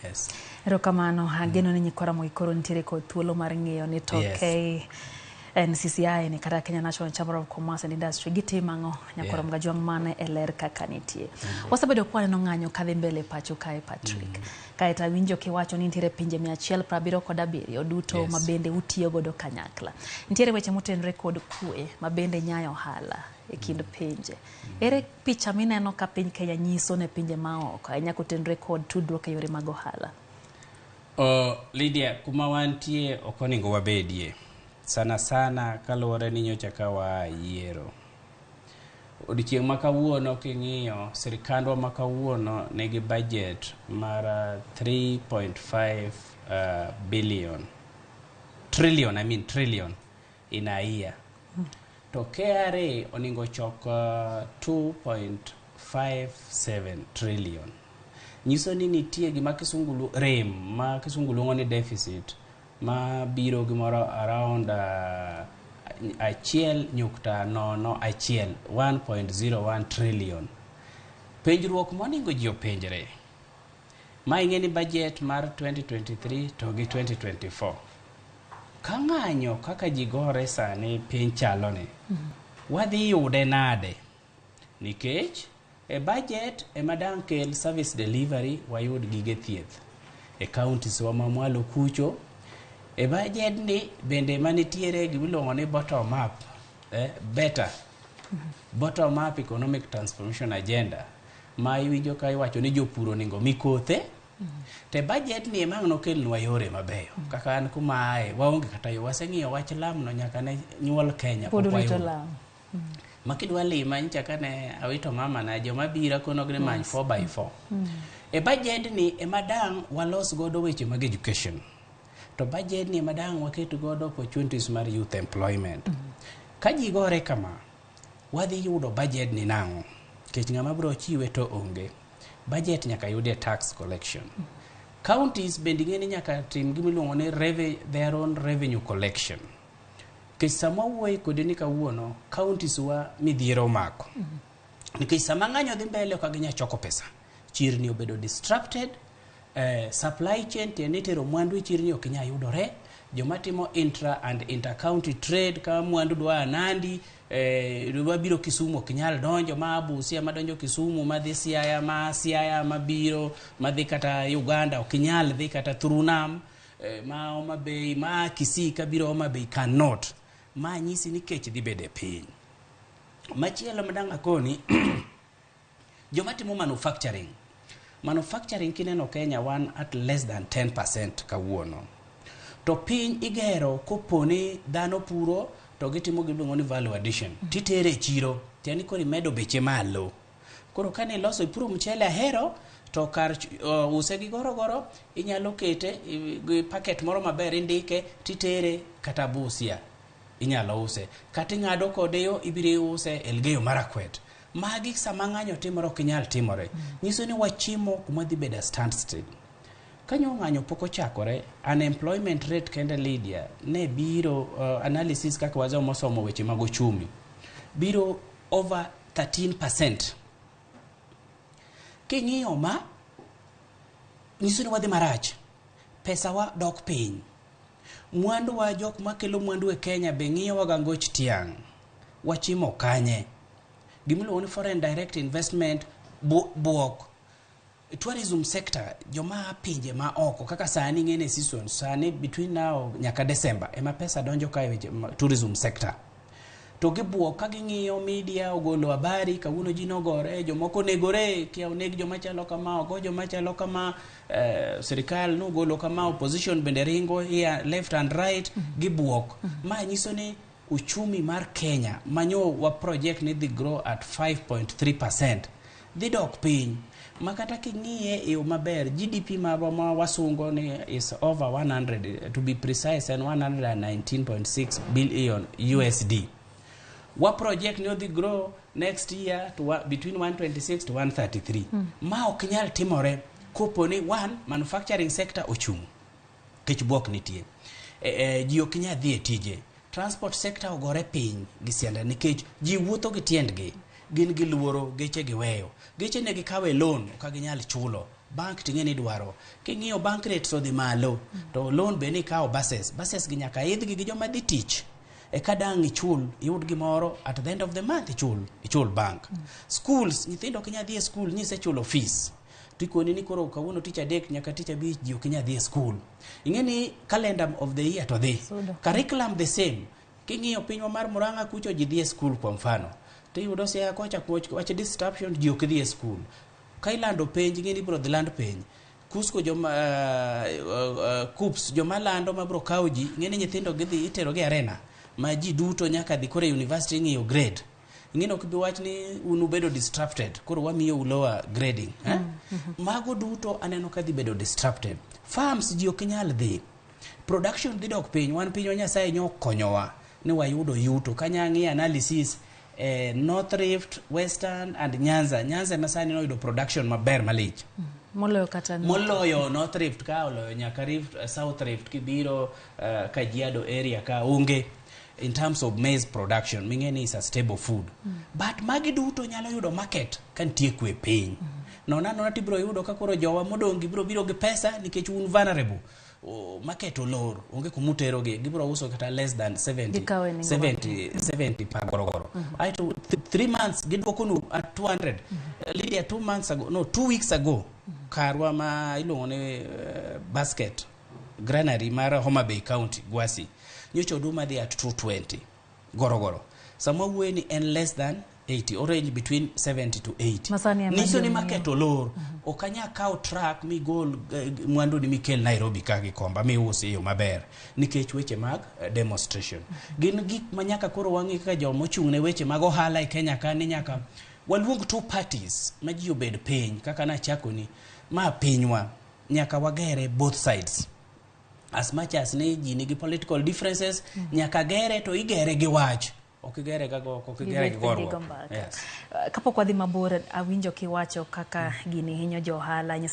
Yes. Erokamano, ageno ni nyikwa Ramogi koro nitiere kod thuolo mar ng'eyo ni to KNCCI ni kata Kenya National Chamber of Commerce and Industry gitimo ang'o nyakwar Ramogi Ajwang' mane e ler kaka nitie. Wasebedo kwaneno ng'anyo kadhi mbele pacho kae, Patrick. Kaeto awinjo kiwacho ni nitiere pinje 177 duto ma bende utiyo godo kanyakla. Nitiere weche motenore kod kwe ma bende nyayo ohala e kind pinje. Ere picha mineno ka piny Kenya nyiso ne pinje maoko ahinya kotenore kod tudruok e yore mag ohala? Lydia, kuma wantie ok onego wabedie. Sana sana kaluwore ni nyocha ka waa yiero. Odiochieng' ma kawuono king'iyo, sirikandwa ma kawuono nigi budget mar 3.5 billion, trillion, I mean trillion in a year. To KRA onego chok 2.57 trillion. Nyiso ni nitie gima kisungu rem ma kisungu luongo ni deficit ma biro gimoro around 1.01, 1.01 trillion. Penjruok monego ji openjre. Ma ing'e ni budget mar 2023 to gi 2024. Ka ng'anyo kaka ji gore sani piny chalo ni, wadhi yude nade? Nikech e budget ema dang' kel service delivery, wayud gige thieth e counties wa mamwalo kucho. E budget ni bende manitiere gimiluongo ni bottom up, better bottom up economic transformation agenda ma iwinjo ka iwacho ni jopur onego mi kothe. Te budget ni ema ang' nokelnwa yore mabeyo. Kaka an kuma aye, waonge kata yo. Waseng'iyo wach lamno nyaka ne nyuol Kenya. Pod pok urito wayudo. lam. Ma kidwa lima nyicha kane awito mama na joma biro akonogi ni many 4 by 4. E budget ni ema dang' walos godo weche mag education. To budget ni ema dang' waket godo opportunities mar youth employment. Ka ji gore kama, wadhi yudo budget ni nang'o? Nikech ng'ama biro chiwe to onge. Budget nyaka yudie tax collection. Counties bende ing'e ni nyaka tim gimiluongo ni their own revenue collection. Nikech sama wawuoye kodi ni kawuono, counties wa midhiero omako. Nikech sama ng'anyo dhi mbele ok ginyal choko pesa. Chirni obedo disrupted, supply chain tiende ni tero mwandu e chirni ok nyal yudore. Joma timo intra and inter county trade ka mwandu dwa Nandi, dwa biro Kisumu ok nyal donjo, ma Busia madonjo Kisumu, madhi Siaya, ma Siaya mabiro, madhi kata Uganda ok nyal dhi kata through nam, ma Homa Bay, ma Kisii kabiro Homa Bay cannot. Ma nyisi ni kech dhi bedo e piny. Machielo madang' akoni, joma timo manufacturing. Manufacturing kineno Kenya wan at less than 10% kawuono. To piny igero koponi dhano puro to gitimo gimiluongo ni value addition. Titere e chiro, tiende ni koro imedo beche malo. Koro kane iloso ipuro mchele ahero, to kar use gi goro goro, inyalo kete gi packet moro maber indike titere kata Busia. Inyalo use. Kata ing'ado kode yo ibiro iuse Elgeyo Marakwet. Magi sama ng'anyo timore ok nyal timore. Nyiso ni wachimo kuma dhi bedo a standstill. Kanyo ng'anyo pok ochakore, unemployment rate kende Lydia ne biro analysis kaka wazao mosomo weche mag ochumi biro over 13%. King'iyo ma nyiso ni wadhi marach. Pesa wa dok piny. Mwandu wa jok makelo mwandu e Kenya be ng'iyo wa ngoch tiang'. Wachimo kanye? Gimiluongo ni foreign direct investment buok. Tourism sector, joma pinje ma oko kaka sani ng'ene season, sani between now nyaka December ema pesa donjo ka e weche tourism sector. To gibuok ka ging'iyo media ogolo habari kawuono ji nogore, jomoko negore, kia oneg joma chalo kama, ogo joma chalo kama, sirikal nogolo kama, opposition bende ringo here left and right, gibuok. Ma nyiso ni uchumi mar Kenya manyo wa project ni dhi grow at 5.3% dhi dok piny. Ma kata king'iye e yo maber, GDP marwa ma wasungo ni is over 100, to be precise en 119.6 billion USD. Wa project ni odhi grow next year to between 126 to 133. Ma ok nyal timore kopo ni one, manufacturing sector ochung', kech buok nitie. Ji ok nyal dhi e tije. Transport sector ogore piny gi sianda nikech ji wuotho gi tiendgi. Gin gi luoro, geche giweyo. Geche ne gikawe loan, ok ginyal chulo. Bank ting'e ni dwaro. King'iyo bank rates odhi malo, to loan be nikawo buses. Buses gi nyaka idhgi gi joma dhi tich. Eka dang' ichul, iyud gimoro at the end of the month ichul bank. Schools, nyithindo ok nyal dhi e school, nisechulo fees. Tikoni ni koro kawuono tich adek nyaka tich abich ji ok nyal dhi e school. Ing'e ni calendar of the year to dhi. Sudo. Curriculum the same. King'iyo pinywa mar Murang'a kucho ji dhi e school kwa mfano. Tiyudo Siaya kocha wach disruption ji ok dhi e school. Ka ilando penj ing'e ni ibiro dhi land penj. KUSCCO joma KUCCPS joma lando mabiro kawo ji ing'e ni nyithindo gidhi itero gi arena ma ji duto nyaka dhi koro e university ing'iyo grade. Ing'e ni ok bi wach ni un ubedo disrupted koro wamiyo lower grading. Eh? Mago duto aneno ka dhi bedo disrupted. Farms ji ok nyal dhi. Production dhi dok piny. Wan pinywa Nyasaye nyo konyowa ni wayudo yuto. Kanya ng'iyo analysis North Rift, Western and Nyanza. Nyanza ema sani noyudo production maber malich. Moloyo kata Moloyo North Rift ka oloyo nyaka Rift, South Rift kibiro Kajiado area ka onge in terms of maize production ming'e ni is a stable food. But magi duto nyalo yudo market ka nitie kwe piny. Nona nona tibiro yudo ka koro jowa modong' gibiro biro gi pesa nikech un vulnerable. Market olor, onge kumuterogi, gibiro uso kata less than 70, Gikawe nengo 70, 70 per gorogoro. Aeto 3 months giduokonu at 200. Lydia, 2 months ago, no, 2 weeks ago, karwa ma iluongo ni basket granary mar Homa Bay County, Gwasi, nyocha oduma dhi at 220 gorogoro. Sama wuoye ni en less than 80, or range between 70 to 80. Masani ema Nyiso ni ji market olor. Ok anya kawo truck migol mwandu ni mikel Nairobi ka Gikomba miusi e yo maber nikech weche mag demonstration. Gin gik ma nyaka koro wang'i kaka joma ochung' ne weche mag ohala e Kenya ka ni nyaka waluong two parties ma ji obed piny kaka nachako ni ma pinywa nyaka wagere both sides as much as ni ji nigi political differences. Nyaka gere to igere gi wach, ok igere ga go, ok igere gi Gibet piny gi goruok. go mbaka. Yes. Kapok wadhi mabor, awinjo kiwacho kaka gini hinyo jo ohala.